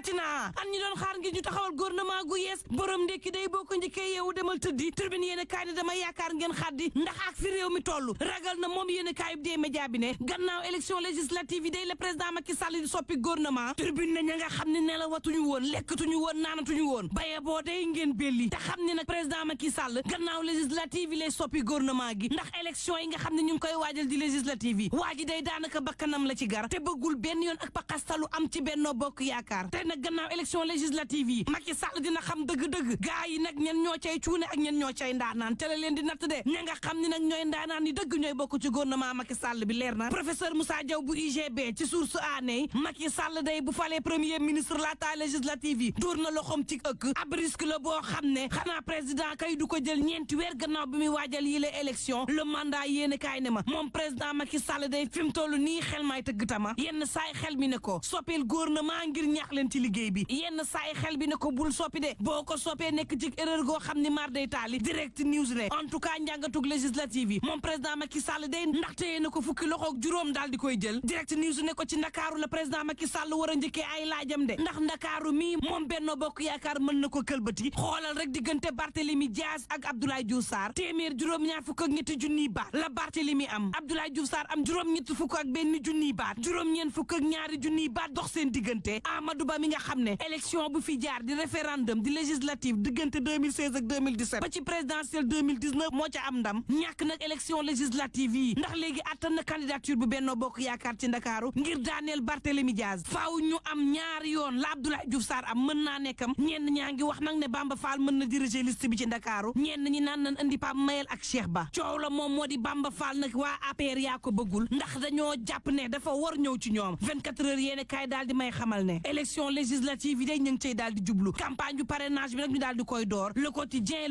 dikkati naa an ñi doon xaar ngir ñu taxawal gouvernement gu yees borom ndekki day boo ko njëkkee yeewu demal tëddi turbine yéen a kaay ne dama yaakaar ngeen xaddi ndax ak fi réew mi toll ragal na moom yéen a kaay bi dee média bi ne gannaaw élection législative yi day le président Macky Sall di soppi gouvernement turbine ne ña nga xam ne nelawatuñu woon lekkatuñu woon naanatuñu woon baye boo day ngeen belli te xam ne nag président Macky Sall gannaaw législative yi lay soppi gouvernement gi ndax élection yi nga xam ne ñu ngi koy waajal di législative yi waa ji day daanaka bakkanam la ci gar te bëggul benn yoon ak paqastalu am ci Benno Bokk Yaakaar te nag gannaaw élection législative yi Macky Sall dina xam dëgg-dëgg gaa yi nag ñen ñoo cay cuune ak ñen ñoo cay ndaanaan te la leen di natt de ña nga xam ni nag ñooy ndaanaan ni dëgg ñooy bokk ci gouvernement Macky Sall bi leer na professeur Moussa Diaw bu UGB ci source aané Macky Sall day bu falee premier ministre laata législative yi dóor na loxoom ci ëkk ab risque la boo xam ne xanaa président kay du ko jël ñeenti weer gannaaw bi muy waajal yi la élection le mandat yéen kaay ne ma moom président Macky Sall day fi mu toll nii xel may tëgg tama yenn saay xel mi ne ko soppil gouvernement ngir ñaax leen ci liggéey bi yenn saay xel bi ne ko bul soppi de boo ko soppee nekk ci erreur goo xam ni mar day taali direct news ne en tout cas njàngatug législative yi moom président Macky Sall day ndaxte yéen ko fukki loxoog juróom daal di koy jël direct news ne ko ci ndakaaru la président Macky Sall war a njëkkee ay laajam de ndax ndakaaru mi moom Benno Bokk Yaakaar mën na ko këlbati xoolal rek diggante Barthélémy Dias ak Abdoulaye Diouf Sarr téeméer juróom-ñaar fukk ak ñetti junniy baat la Barthélémy am Abdoulaye Diouf Sarr am juróom-ñett fukk ak benn junniy baat juróom-ñeent fukk ak ñaari junniy baat dox seen diggante Amadou Ba mi nga xam ne élection bu fi jaar di référendum di législative diggante 2016 ak 2017 ba ci présidentielle 2019 moo ca am ndam ñàkk nag élection législative yi ndax léegi attan na candidature bu Benno Bokk Yaakaar ci Ndakaaru ngir daaneel Barthélémy Dias faaw ñu am ñaari yoon la Abdoulaye Diouf Sarr am mën naa nekkam ñenn ñaa ngi wax nag ne Bamba Fall mën na diriger liste bi ci Ndakaaru ñenn ñi naan nañ andi Pape Mayel ak Cheikh Ba coow la moom moo di Bamba Fall nag waa APR yaa ko bëggul ndax dañoo jàpp ne dafa war ñëw ci ñoom 24 heures yéene kaay daal di may xamal ne élection législative yi day ñu ngi cay daal di jublu campagne bu parrainage bi nag ñu daal di koy door le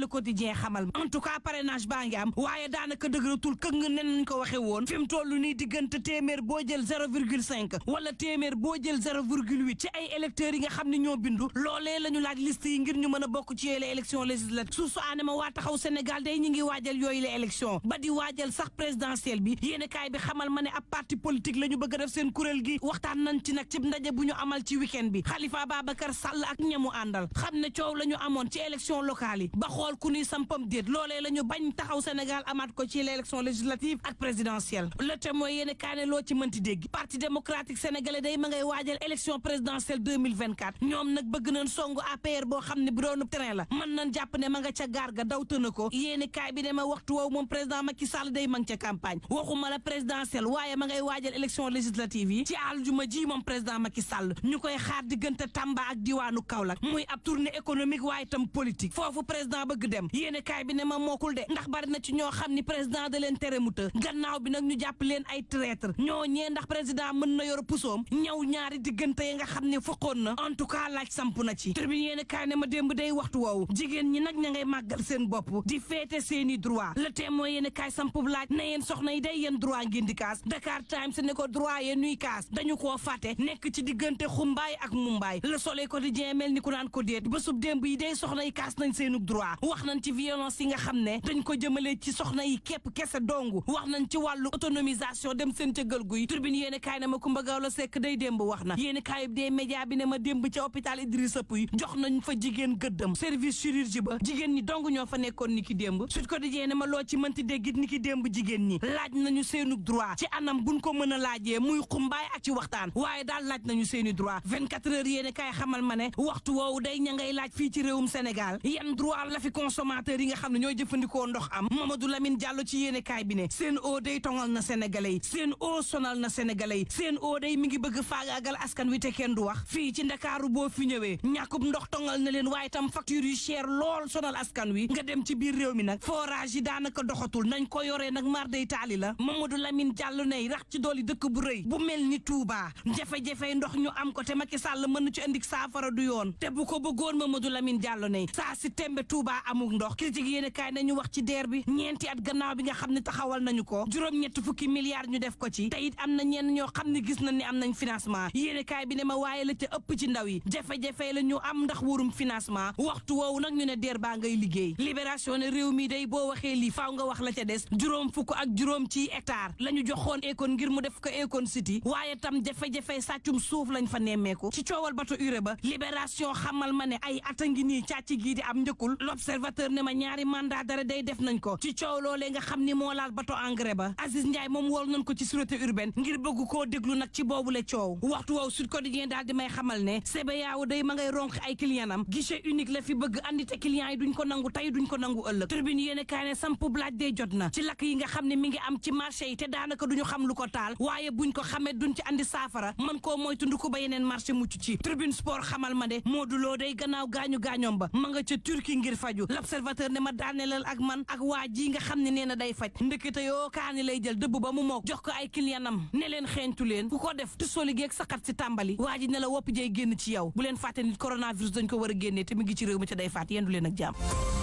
quotidien xamal en tout cas parrainage baa ngi am waaye daanaka dëgëratul këng nga nen nañ ko waxe woon fi mu toll nii diggante téeméer boo jël 0,5 wala téeméer boo jël 0,8 ci ay électeurs yi nga xam ne ñoo bindu loolee la ñu laaj liste yi ngir ñu mën a bokk ci yooyu la élection législative su aane ma waa taxaw Sénégal day ñu ngi waajal yooyu la élection ba di waajal sax présidentielle bi yéen kaay bi xamal ma ne ab parti politique la ñu bëgg a def seen kuréel gi waxtaan nañ ci nag ci ndaje bu ñu amal ci week-end bi Khalifa Babacar Sall ak ñamu àndal xam ne coow la ñu amoon ci élection locale yi ba xool ku ñuy sampam déet loolee la ñu bañ taxaw Sénégal amaat ko ci l'élection législative ak présidentielle le témoin yéen kaay ne loo ci mënti dégg parti démocratique sénégalais day ma ngay waajal élection présidentielle 2024 ñoom nag bëgg nañ songu APR boo xam ne bu doonu train la mën nañ jàpp ne ma nga ca gaar ga daw tëna ko yéen kaay bi ne ma waxtu woowu moom président Macky Sall day ma nga ca campagne waxuma la présidentielle waaye ma ngay waajal élection législative yi ci aljuma ji moom président Macky Sall ñu koy xaar diggante Tamba ak diwaanu Kaolack muy ab tournée économique waaye tam politique foofu président bëgg dem yéen kaay bi ne ma mookul de ndax bari na ci ñoo xam ni président da leen tere mu të gannaaw bi nag ñu jàpp leen ay traître ñoo ñee ndax président mën na yor pusoom ñaw ñaari diggante yi nga xam ne fokkoon na en tout cas laaj samp na ci tribune yéen kaay ne ma démb day waxtu woowu jigéen ñi nag ña ngay màggal seen bopp di féete seeni droit le témoin yéen kaay sampub laaj na yéen soxna yi day yéen droit ngeen di kaas Dakar Times ne ko droit yéen ñuy kaas dañu koo fàtte nekk ci diggante xumbaay ak mumbaay le soleil quotidien mel ni ku naan ko déet ba sub démb yi day soxna yi kaas nañ seenu droit wax nañ ci violence yi nga xam ne dañ ko jëmale ci soxna yi képp kese dongu wax nañ ci wàllu autonomisation dem seen cëggal guy tribune yéen kaay ne ma Kumba Gawlo Seck day démb wax na yéen kaay bi dee média bi ne ma démb ca hôpital Idrissa Pouye jox nañ fa jigéen gëddëm service chirurgie ba jigéen ñi dong ñoo fa nekkoon ni ki démb Sud Quotidien ne ma loo ci mënti déggit ni ki démb jigéen ñi laaj nañu seenu droit ci anam buñ ko mën a laajee muy xumbaay ak ci waxtaan waaye daal laaj nañu seeni droit 24 heures yéen kaay xamal ma ne waxtu woowu day ña ngay laaj fii ci réewum Sénégal yan droit la fi consommateur yi nga xam ne ñooy jëfandikoo ndox am Mamadou Lamine Diallo ci yéen kaay bi ne seen eau day tongal na sénégalais yi seen eau sonal na sénégalais yi seen eau day mi ngi bëgg faagaagal askan wi te kenn du wax fii ci Ndakaaru boo fi ñëwee ñàkkub ndox tongal na leen waaye tam facture yu cher lool sonal askan wi nga dem ci biir réew mi nag forage yi daanaka doxatul nañ ko yoree nag mar day taali la Mamadou Lamine Diallo ne rax ci dooli dëkk bu rëy bu mel ni Touba jafe-jafe ndox ñu am ko te Macky Sall mën na ci indi saafara du yoon te bu ko bëggoon Mamadou Lamine Diallo ne saa si tembe Touba amul ndox critique yéen kaay nañu wax ci DER bi ñeenti at gannaaw bi nga xam ne taxawal nañu ko juróom-ñett fukki milliards ñu def ko ci te it am na ñenn ñoo xam ne gis nañ ni am nañ financement yéen kaay bi ne ma waaye la ca ëpp ci ndaw yi jafe-jafe la ñu am ndax wurum financement waxtu woowu nag ñu ne DER baa ngay liggéey libération ne réew mi day boo waxee lii faaw nga wax la ca des juróom fukk ak juróom ci hectare la ñu joxoon Akon ngir mu def ko Akon City waaye tam jafe-jafe sàccum suuf lañ fa nemmeeku ci coow coowal bato urée ba libération xamal ma ne ay ata ngi nii càcc gii di am njëkkul l'observateur ne ma ñaari mandat dara day def nañ ko ci coow loolee nga xam ni moo laal bato engrais ba Aziz Ndiaye moom wol nañ ko ci sûreté urbaine ngir bëgg koo déglu nag ci boobule coow waxtu woow Sud Quotidien daal di may xamal ne CBAO day ma ngay ronk ay client am guichet unique la fi bëgg andi te client yi duñ ko nangu tey duñ ko nangu ëllëg tribune yéene kaay ne samp laaj day jot na ci lakk yi nga xam ne mi ngi am ci marché yi te daanaka duñu xam lu ko taal waaye buñ ko xamee duñ ci andi saafara man koo moytu ndu ko ba yeneen marché mucc ci tribune sport xamal ma de Modou Lo day gannaaw gaañu-gaañoom ba ma nga ca Turquie ngir faju l'observateur ne ma daaneelal ak man ak waa ji nga xam ne nee na day faj ndekete yoo kaani lay jël dëbb ba mu mook jox ko ay clientam ne leen xeeñtu leen ku ko def te soli geeg saxat si tàmbali waa ji ne la wopp jey génn ci yow bu leen fàtte nit coronavirus dañ ko war a génnee te mi ngi ci réew mi te day faat yendu leen ak jàmm